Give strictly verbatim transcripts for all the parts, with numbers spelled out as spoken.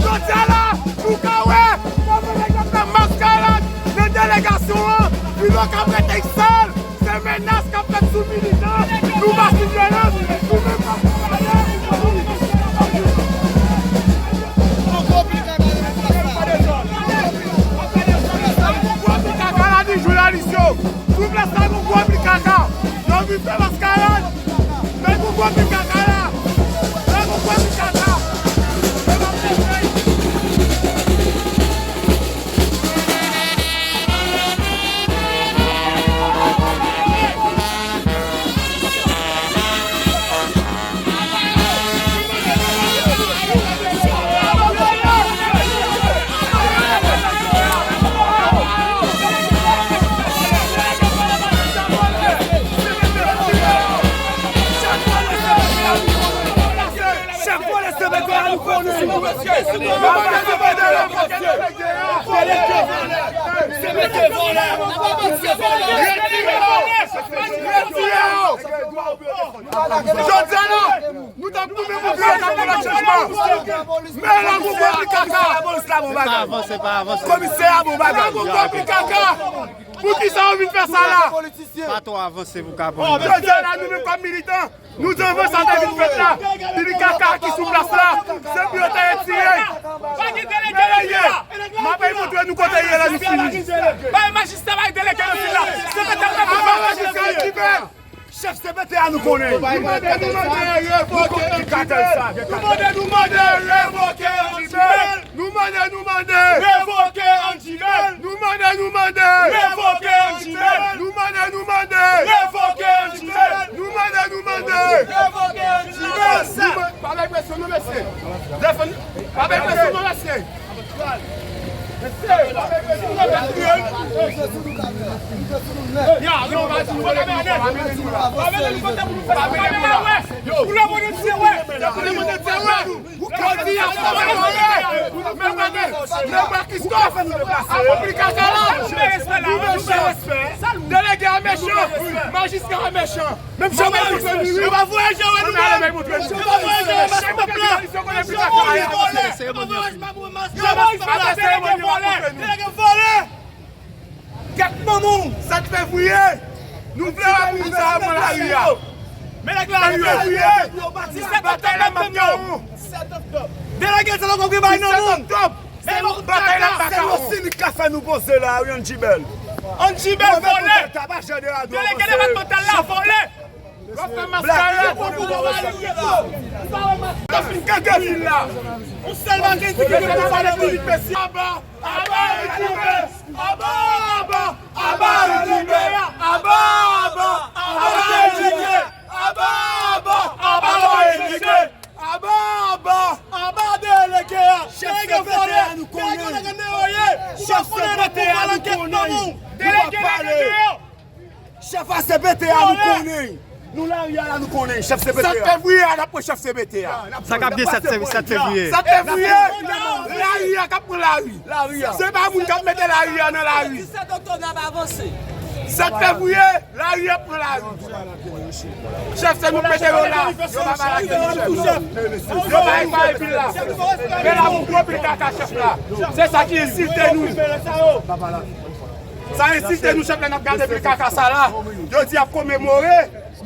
Jodi a la, nou ka wè kòman nèg yo ap fè maskarad nan delegasyon an, Filo ka prete sal. Se menas k ap fèt sou militan. Nou pa sou vyolans, nou menm pa sou vyolans. Gwo pil kaka la di jounalis yo. Sou plas la, nou gwo pil kaka. Yo vin fè maskarad. Men nou gwo pil kaka la. Men nou gwo pil kaka. Men nou gwo pil kaka. Chèf vòlè se bètè a nou konnen. Se bètè vòlè. Se bètè vòlè. Retire yo. Retire yo. Jodi a la, nou t ap goumen pou Filo ta pran chanjman. Men la, nou gwo pil kaka. Komisè a bon bagay. Nou gwo pil kaka. Poukisa yo vin fè sa la? Pa twò avanse pou ka pran. Jodi a la, nou menm kòm militan, nou di anvan sa te vin fèt la. Pil kaka ki sou plas la, se pou yo te retire. Pa gen delege nan vil la. M ap al montre nou kote ye lè nou fini. Bay majistra, bay delege nan vil la. Se pa ta. Chèf C P T a nou konnen. Nou mande, nou mande, revoke Andibèl. Nou mande, nou mande, revoke Andibèl. Nou mande, nou mande, revoke Andibèl. Nou mande, nou mande, revoke Andibèl. Nou mande, nou mande, revoke Andibèl. Nou mande, nou mande, revoke Andibèl. Nou ma-, pa bay presyon non, mesye. Defann, pa bay presyon non, mesye. Delege a mechan, majistra a mechan. Menm jan mwen montre nou, wi. Yo pa voyaje wè nou menm. Yo pa voyaje wè nou menm. Yo pa voyaje wè nou menm. Yo pa voyaje wè nou menm. Delege vòlè. Kèt manman w. Sèt fevriye. Nou vle wè moun sa yo pran lari a. Men nèg la yo. Sèt fevriye. Disèt oktòb n ap tann yo. Delege sa nou konprann bay nan nou. Disèt oktòb. Se yon batay la, se yon sinik k ap fè nou poze la, wi, Andibèl. Andibèl vòlè. Delege depatmantal la vòlè. W ap fè maskara pou pouvwa a. Yo fin kake vil la. Yon sèl bagay ki gen pou pale pou li, mesye. Aba, aba, Andibèl. Aba, aba, aba, Andibèl. Aba, aba, aba, Andibèl. Aba, aba, aba, Andibèl. Aba, aba, aba delege a. Chèf C P T a nou konnen. Chèf C P T a nou konnen. Nou pa pale. Chèf a C P T a nou konnen. Nou lari a la nou konnen. Chèf C P T a. Sèt fevriye a n ap pran chèf C P T a. Sa k ap gen sèt fevriye? Sèt fevriye. Lari Lari a k ap pran lari. Lari a. Se pa moun k ap mete lari a nan lari. Disèt oktòb n ap avanse. Sèt fevriye, lari a pran lari. Chèf, se nou k mete yo la. Yo pa pale ak nou, chèf. Yo pa pale pil la. Men la, moun gwo pil kaka, chèf la. Se sa ki ensilte nou. Sa ensilte nou, chèf, lè n ap gade pil kaka sa la. Yo di y ap komemore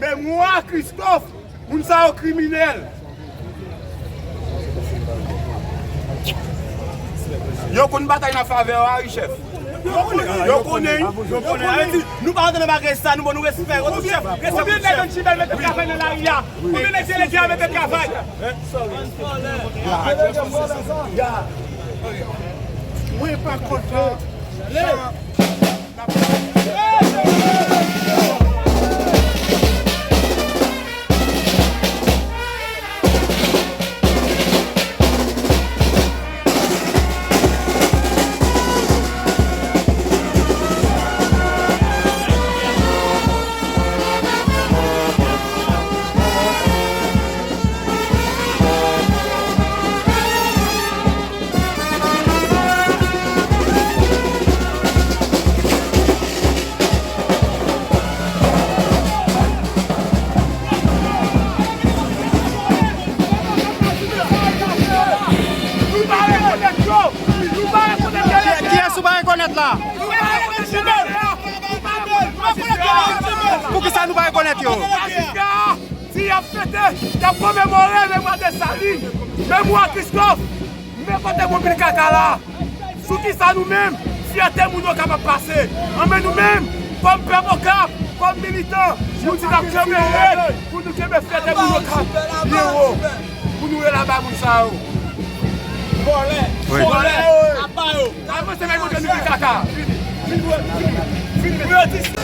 memwa Christophe. Moun sa yo kriminèl. Yo konn batay nan favè yo a wi, chèf. Yo konnen. Yo konnen. Nou pa rantre nan bagay sa, nou ban nou respè. Respè pou chèf. Konbyen nèg Antiben mete travay nan lari a? Konbyen nèg delege a mete travay? Mwen pa kontan. Kiyès ou pa rekonèt la? Poukisa nou pa rekonèt yo? Di y ap fete, y ap komemore memwa Desalin, memwa Christophe. Men kote moun pil kaka la. Sou kisa nou menm, fyète moun yo kapab pase? Anben nou menm, kòm pèp Okap, kòm militan, nou di n ap kenbe rèd pou nou kenbe fyète moun Okap byen wo. Pou nou rele aba moun sa yo. Vòlè. Vòlè. Aba yo. Avanse, men montre nou pil kaka. Vin, vin, vin, vin.